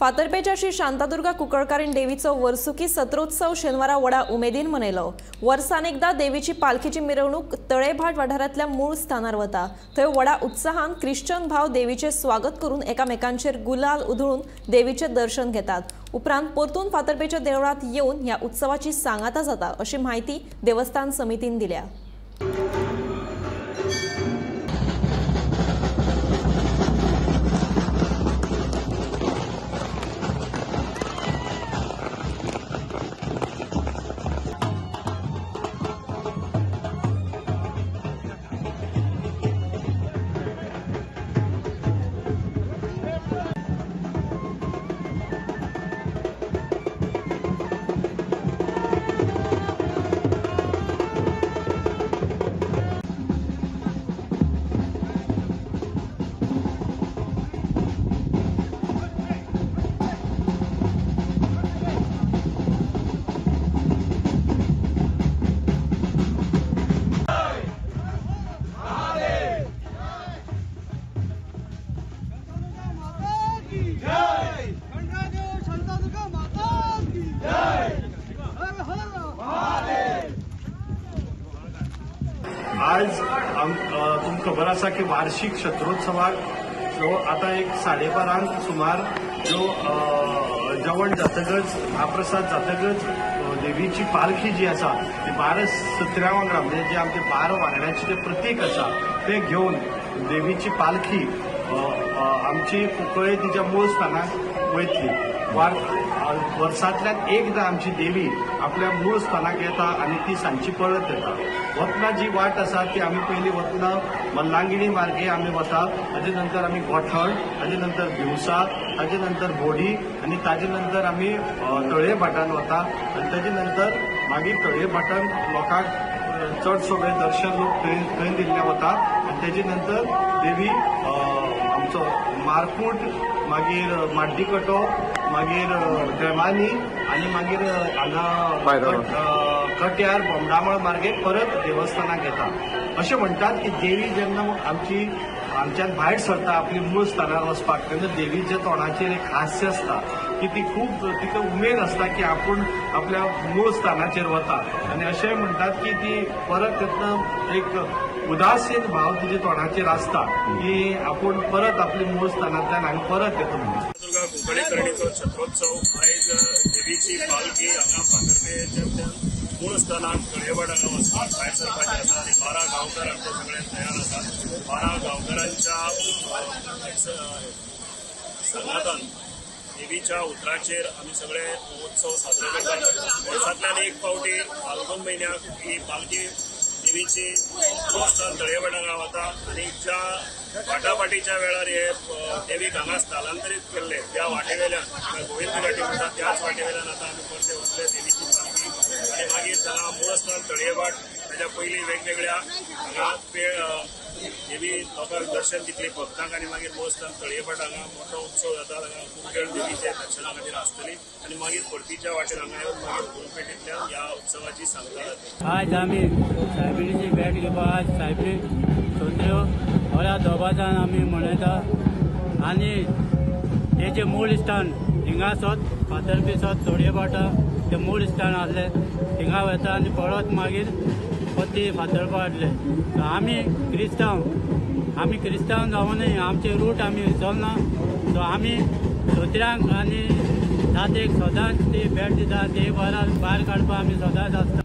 फातर्पेच्या श्री शांतादुर्गा कुंकळकारीण देवीचो वर्सुकी सत्रोत्सव शेनवारा व्हडा उमेदीन मनयलो। वर्सान एकदा देवीची पालखीची मिरवणूक तळेभाट वाठारांतल्या मूळ स्थानार वता। थंय व्हडा उत्साहान ख्रिश्चन भाव देवीचे स्वागत करून एकामेकांचेर गुलाल उधळून देवीचे दर्शन घेतात। उपरांत परतून फातर्पेच्या देवळांत येवन ह्या उत्सवाची सांगाता जाता अशी म्हायती देवस्थान समितीन दिल्या। आज तुमकां खबर आसा की वार्षिक शत्रोत्सवाक जो आता एक 12:30 सुमार जो जेवण जातकच महाप्रसाद जातकच देवीची पालखी जी आसा ती 12 सत्र्या वांगडा म्हणजे जे आमचे 12 वांगड्याचे जे प्रतीक आसा ते घेवन देवीची पालखी आमची कुंकळे तिच्या मूळ स्थानाक वयतली। वर्सांतल्यान एकदा आमची देवी आपल्या मूळ स्थानाक येता आनी ती सांजची परत येता। वतना जी वाट आसा ती आमी पयलीं वतना मल्लांगिणी मार्गे आमी वता, ताजे नंतर आमी गोठण, ताजे नंतर भिवसा, ताजे नंतर बोडी आनी ताजे नंतर आमी तळयेभाटान वता आनी ताजे नंतर मागीर तळयेभाटान लोकांक चड सगळें दर्शन लोक थंय दिल्लें वता आनी ताजे नंतर देवी आमचो मारकूट, मागीर माड्डीकटो, मागीर ड्रेमानी आनी मागीर हांगा कट्यार बोमडामळ मार्गे परत देवस्थानाक येता। अशें म्हणटात की देवी जेन्ना आमची आमच्यान भायर सरता आपली मूळ स्थानार वचपाक तेन्ना देवीच्या तोंडाचेर एक हास्य आसता की ती खूब तिका उमेद आसता की आपूण आपल्या मूळ स्थानाचेर वता आनी अशें म्हणटात की ती परत येतना एक उदासीन भाव तिच्या तोंडाचेर आसता की आपूण परत आपली मूळ स्थानांतल्यान हांगा परत येता म्हणून। दुर्गा कुंकळीकरणीचो छत्रोत्सव आयज देवीची पालखी हांगा फातर्पेच्या मूळ स्थानाक तळयेभाट हांगा वचपाक भायर सरपाचें आसा आनी 12 गांवकार आमचे सगळे तयार आसात। 12 गांवकारांच्या सांगातान देवीच्या उतराचेर आमी सगळे उत्सव साजरो करतात। वर्सांतल्यान एक फावटी फाल्गुन म्हयन्याक ही पालखी देवीची मूळ स्थान तळयेभाट हांगा वता आनी ज्या वाटावाटीच्या वेळार हे देवीक हांगा स्थलांतरीत केल्ले त्या वाटेवेल्यान गोविंद घाटी म्हणटा त्याच वाटेवेल्यान आतां आमी परते वतले देवीची पालखी आनी मागीर हांगा मूळ स्थान तळयेभाट ताच्या पयलीं वेगवेगळ्या हांगा देवी लोकांक दर्शन दितली भक्तांक आनी मागीर मूळ स्थान तळयेभाट हांगा मोठो उत्सव जाता। हांगा खूब वेळ देवीच्या दर्शना खातीर आसतली आनी मागीर परतीच्या वाटेर हांगा येवन मागीर गुरुपेठेंतल्यान ह्या उत्सवाची सांगता जाता। आज आमी सायबिणीची भेट घेवपाक आज सायबिणी सोत्र्यो व्हडा दबाजान आमी मनयता आनी तेचें मूळ स्थान हिंगा सोत फातर्पे सोत तोडयेभाटा तें मूळ स्थान आसलें थिंगा वता आनी परत मागीर पत्ती फातर्पा हाडले। आमी क्रिस्तांव, आमी क्रिस्तांव जावनूय आमचे रूट आमी विसरना। सो आमी सोत्र्यांक आनी जातीक सदांच ती भेट दिता, ते भायर काडपाक आमी सदांच आसता।